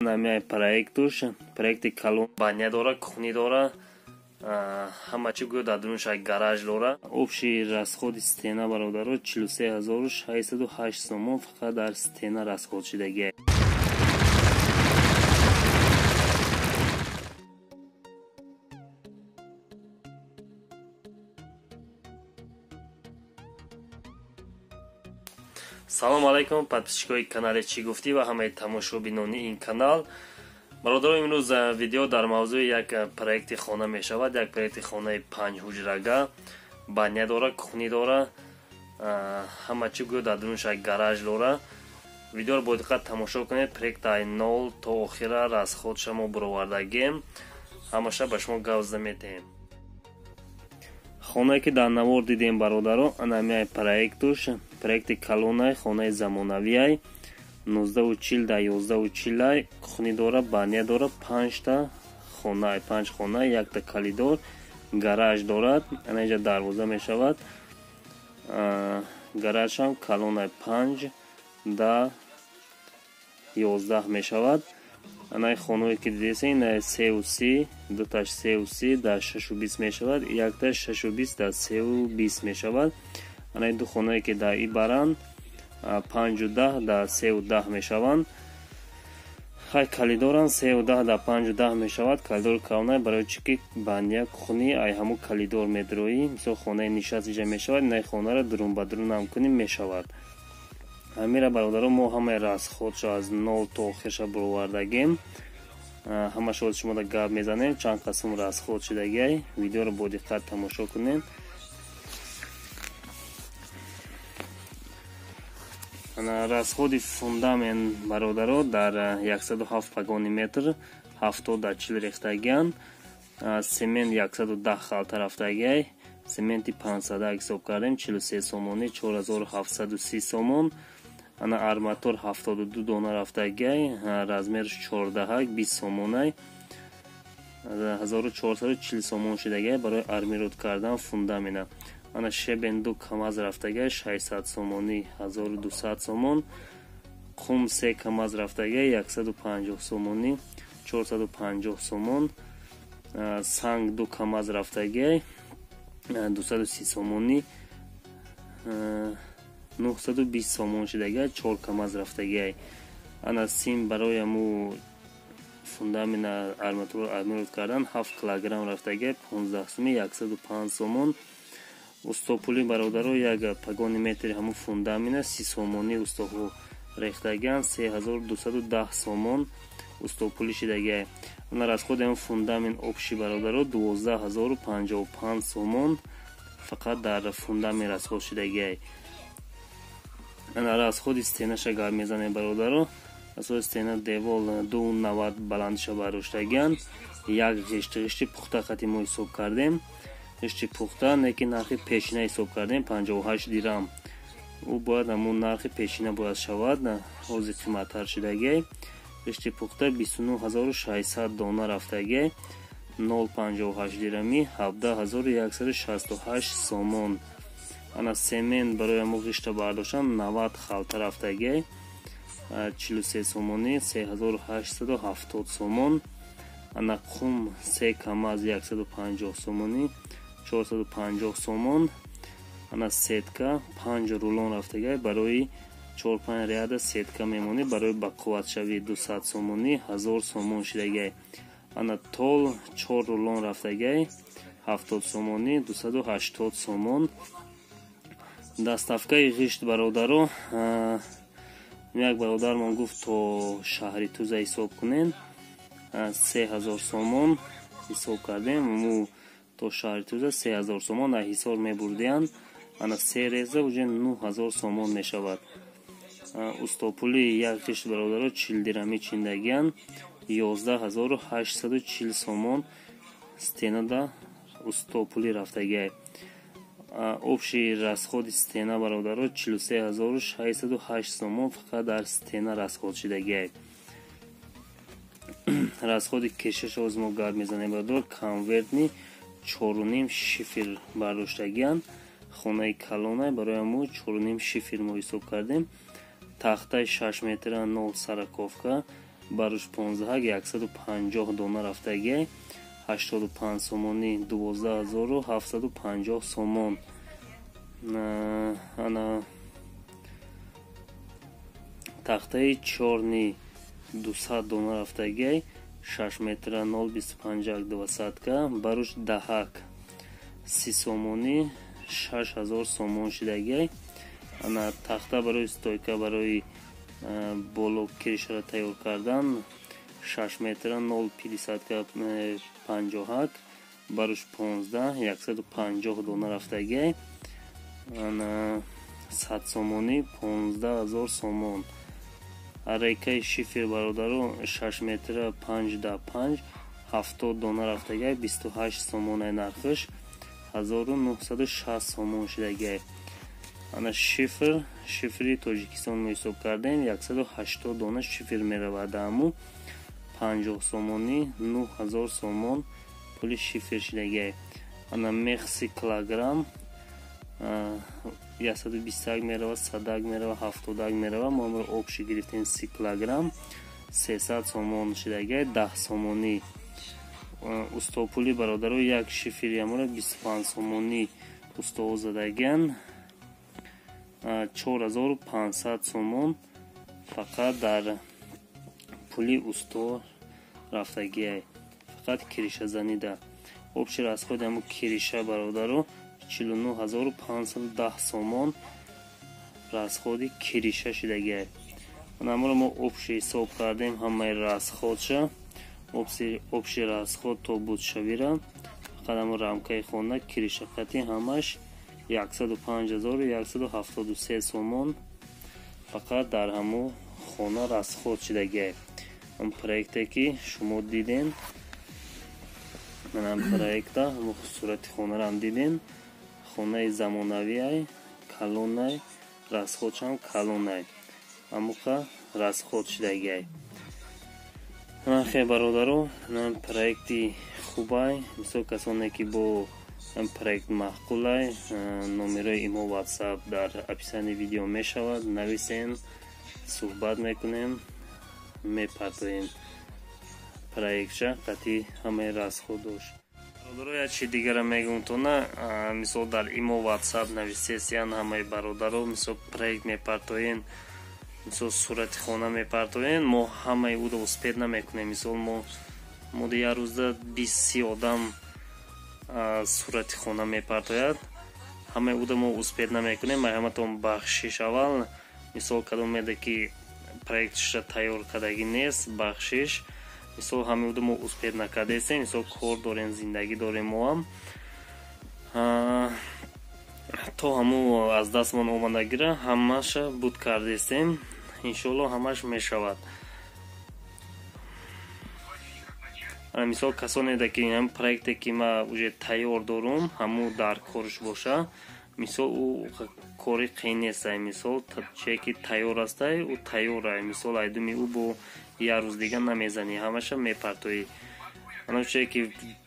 Намяй проектуш, проекти калон баня дора, кухни дора, ҳама чи гӯё дар дунуш як гараж дора. Общий расходи стена бародаро 43608 сомон фақат дар стена расход шудагиа. Салом алайкум подписчикои канали Чӣ гуфтӣ ва ҳамаи тамошобинони ин канал. Бародаро, имрӯз видео дар мавзӯи як проекти хона мешавад. Як проекти хонаи 5 ҳуҷрага, баня дора, кухни дора, ҳама чи гӯё дар дунуш як гараж дора. Видеоро бо диққат тамошо кунед. Проект ай нол то охира расходша мо буровардагем, ҳамаша ба шумо гап зада метаҳем. Хонае ки дар навор дидем бародаро, анамиай проектуш, проекти калонай, хонаи замонавиай, 19:40 дар 11:40, кухни дора, баня дора, 5та хона, 5 хона, якта коридор, гараж дорад. Ана инҷа дарвоза мешавад. Гаражам калонай 5 да 11 мешавад. Анаи хонаое ки дидесен, ина 3:30, дуташ 3:30 дар 6:20 мешавад, якташ 6:20 дар 3:20 мешавад. Анаи ду хонае ки дар ибаранд 5:10 дар 3:10 мешаванд. Хай коридоран 3:10 дар 5:10 мешавад. Коридор калонай, барои чӣ ки баня, кухни ай ҳамун коридор медроӣ. Мисол хонаи нишаст иҷа мешавад, инаи хонаро дурун ба дурун ҳам кунем мешавад. Ҳамира бародаро мо ҳамаи расходшо аз нол то охирша буровардагем. Ҳамаша оз шумо да гап мезанем, чанд қисм расход шудагиай. Видеоро бо диққат тамошо кунед. Расходи фундамент бародаро дар 107 погони метр 70 дар 40 рехтагиан. Семент 110 халта рафтагиай. Сементи 500 ҳисоб кардем, 43 сомонӣ, 4730 сомон. Ана арматур 72 дона рафтагиай, размерш 14, 20 сомонай, 1440 сомон шудагиай барои армирот кардан фундамента. Ана шебен 2 камаз рафтагиай, 600 сомонӣ, 1200 сомон. Қум 3 камаз рафтагиай, 150 сомонӣ, 450 сомон. Санг 2 камаз рафтагиай, 230 сомонӣ, 920 сомон шудагиай, 4 камаз рафтагиай. Ана сим барои ҳаму фундамента арматура армирот кардан 7 килограмм рафтагиай, 15 сомӣ, 105 сомон. Устопули бародаро як погони метри ҳамун фундамента 30 сомонӣ устоҳо рехтагиан, 3210 сомон устопули шудагиай. Ана расходи ҳамун фундамент общий бародаро 12055 сомон фақат дар фундамент расход шудагиай. Ана расходи стенаша гап мезанем бародаро. Расходи стена девол 2,90 баландиша бардоштагиан. Як ғишти пухта қати мо ҳисоб кардем. Ғишти пухта не ки нархи пешина ҳисоб кардем 58 дирам. Ӯ бояд ҳамун нархи пешина бояд шавад, ҳозир қиматтар шудагиай. Ғишти пухта 29600 дона рафтагиай, 0,58 дирами, 17168 сомон. Ана семент барои ҳамун ғишта бардоштан 90 халта рафтагиай, 43 сомонӣ, 3870 сомон. Ана қум 3 камаз 150 сомонӣ, 450 сомон. Ана сетка 5 рулон рафтагиай, барои 4-5 ряда сетка мемонӣ, барои бақувватшавӣ 200 сомонӣ, 1000 сомон шудагиай. Ана тол 4 рулон рафтагиай, 70 сомонӣ, 280 сомон. Доставкаи ғишт бародаро, як бародармон гуфт то шаҳри Туза ҳисоб кунем, 3000 сомон ҳисоб кардем. Мо то шаҳри Туза 3000 сомон аз ҳисор мебурдиянд. Ана се реза уже 9000 сомон мешавад. Устопули як ғишт бародаро 40 дирами чиндагиянд, 11840 сомон стенада устопули рафтагиай. Общий расходи стена бародаро 43608 сомон фақат дар стена расход шудагиай. Расходи кешаша оз мо гап мезанем бародаро. Конвертни 4.5 шифр бардоштагиянд. Хонаи калонай, барои ҳамун 4.5 шифр мо ҳисоб кардем. Тахтаи 6 метра 0 сороковка, Баруш 15 150 дона рафтагиай 85 сомонӣ 12750 сомон. Ана тахтаи чорни 200 дона рафтагиай 6 метра 0,25 двадцатка баруш 10 30 сомонӣ 6000 сомон шидагиай. Ана тахта барои стойка барои боло крышара тайёр кардан 6 метра 0,50 50 баруш 15 150 дона рафтагиай. Ана 100 сомонӣ 15000 сомон. Рейкаи шифер бародаро 6 метра 5 да 5 70 дона рафтагиай 28 сомонаи нархиш 1960 сомон шидагиай. Ана шифр шифри Тоҷикистон мо ҳисоб кардем 180 дона шифр меравад аму 50 сомонӣ 9000 сомон пули шифр шидагиай. Ана мех 30 килограмм 121 мерава, 100 мерава, 70 мерава. Мо амро общий гирифтем 30 килограмм 300 сомон шидагиай 10 сомонӣ. Устопули бародаро як шифри амро 25 сомонӣ устоо задагиан 4500 сомон фақат дар пули усто рафтагиай, фақат крышазанида. Общий расходи ҳаму крыша бародаро 49510 сомон расходи крыша шидагиай. Амро мо общий ҳисоб кардем ҳамаи расходша, общий расход то будшавира фақат ҳаму рамкаи хона крыша қати ҳамаш 105173 сомон фақат дар ҳаму хона расход шидагиай. Он проекте ки шумо диден, манам проекта ҳаму сурати хонараам диден, хонаи замонавиай, калонай, расходшам калонай, ҳамуқа расход шидагиай. Хе бародаро, проекти хубай. Мисол касоне ки бо проект маъқулай, номерои имо WhatsApp дар описании видео мешавад, нависен, суҳбат мекунем, мепартоем проектша қатъи ҳамаи расходош. Бародаро, як чи дигара мегӯмтона, мисол дар имо WhatsApp нависесиян ҳамаи бародаро, мисол проект мепартоен, мисол сурати хона мепартоен, мо ҳамаи ӯро успеть намекунем. Мисол мо як рӯзда 20-30 одам сурати хона мепартояд, ҳамаи ӯро мо успеть намекунем. Ҳаматон бахшиш аввал. Мисол кадом меда ки проектша тайёр кардагӣ нест, бахшиш. Мисол ҳамаи ӯро мо успеть накардесем, мисол кор дорем, зиндагӣ дорем, моам то ҳаму аз дастмон омадагира ҳамаша буд кардесем, иншоалло ҳамаш мешавад. Мисол касонеда ки ҳам проекте ки ма уже тайёр дорум, ҳаму дар корш боша, мисол ӯ кори қиин нестай. Мисол чие ки тайёр астай, ӯ тайёрай. Мисол айдуми ӯ бо як рӯз дига намезанӣ, ҳамаша мепартоӣ. Ана чие ки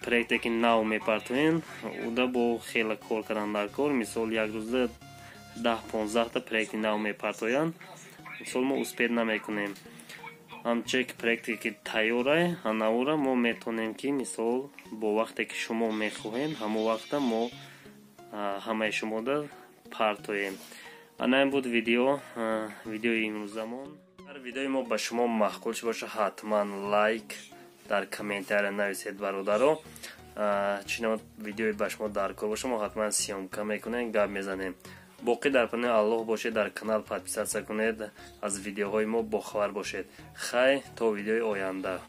проекте ки нав мепартоен, уда бо хела кор кардан дар кор. Мисол як рӯзда 10-15та проекти нав мепартоянд, мисол мо успеть намекунем. Ҳамче ки проекте ки тайёрай, ҳанаура мо метавонем ки мисол бо вақте ки шумо мехоҳем, ҳамон вақта мо ҳамаи шумода партоем. Ана ин буд видеои имрӯзамон. Агар видеои мо ба шумо маъқул шуда боша, ҳатман лайк дар комментария нависед бародаро. Чӣ навъ видеои ба шумо даркор боша, мо ҳатман съёмка мекунем, гап мезанем. Боқӣ дар паноҳи Аллоҳ бошед, дар канал подписаться кунед, аз видеоҳои мо бохабар бошед. Хай то видеои оянда.